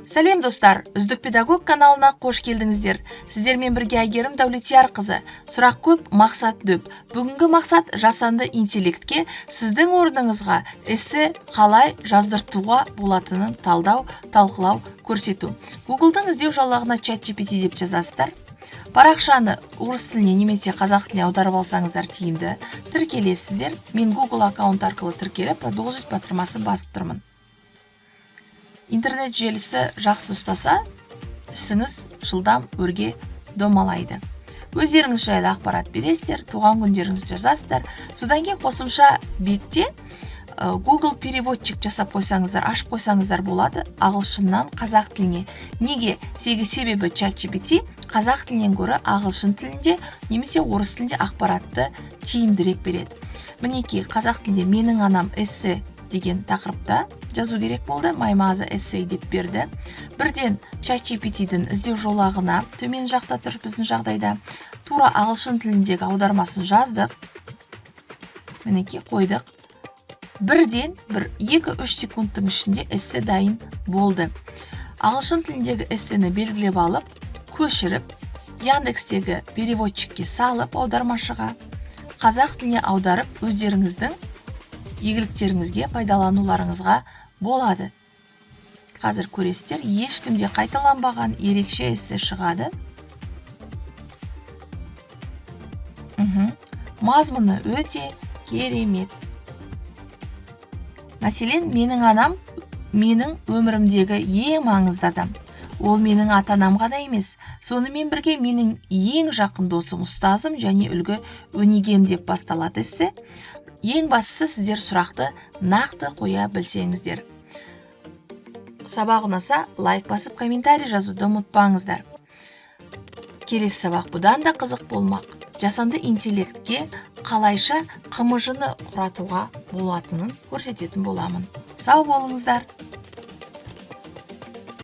Сәлем достар, Үздік педагог каналына қош келдіңіздер. Сіздермен бірге Әйгерім Дәулетиярқызы. Сұрақ көп, мақсат дөп. Бүгінгі мақсат жасанды интеллектке сіздің орныңызға эссе қалай жаздыртуға болатынын талдау, талқылау, көрсету. Google'дың іздеу жолағына ChatGPT деп жазасыздар. Парақшаны орыс тіліне немесе қазақ тіліне аударып алсаңыздар тиімді. Тіркелесіздер. Мен Google аккаунт арқылы тіркеліп, продолжить батырмасын басып тұрмын. Интернет желісі жақсы ұстаса, ісіңіз жылдам өрге домалайды. Өздеріңіз жайлы ақпарат бересіздер, туған күндеріңізді жазасыздар. Содан кейін қосымша бетте Google переводчик жасап қойсаңыздар, ашып қойсаңыздар болады ағылшыннан қазақ тіліне. Неге? Себебі ChatGPT қазақ тілінен гөрі ағылшын тілінде немесе орыс тілінде ақпаратты тиімдірек береді. Мінекей, қазақ тілінде «Менің анам эссе» деген тақырыпта жазу керек болды. My mother essay деп берді. Бірден ChatGPT-дің іздеу жолағына төмен жақта тұр біздің жағдайда. Тура ағылшын тіліндегі аудармасын жаздық. Мінекей, қойдық. Бірден бір 2-3 секундтың ішінде эссе дайын болды. Ағылшын тіліндегі эссені белгілеп алып, көшіріп, Яндекстегі переводчикке салып, аудармашыға қазақ тіліне аударып, өздеріңіздің игіліктеріңізге пайдалануларыңызға болады. Қазір көресіздер, ешкімде қайталанбаған ерекше эссе шығады. Мазмұны өте керемет. Мәселен, менің анам менің өмірімдегі ең маңызды адам. Ол менің ата-анам ғана емес, сонымен бірге менің ең жақын досым, ұстазым және үлгі өнегем деп басталады эссе. Ең бастысы, сіздер сұрақты нақты қоя білсеңіздер. Сабақ ұнаса, лайк басып, комментарий жазуды ұмытпаңыздар. Келесі сабақ бұдан да қызық болмақ. Жасанды интеллектке қалайша ҚМЖ-ны құратуға болатынын көрсететін боламын. Сау болыңыздар.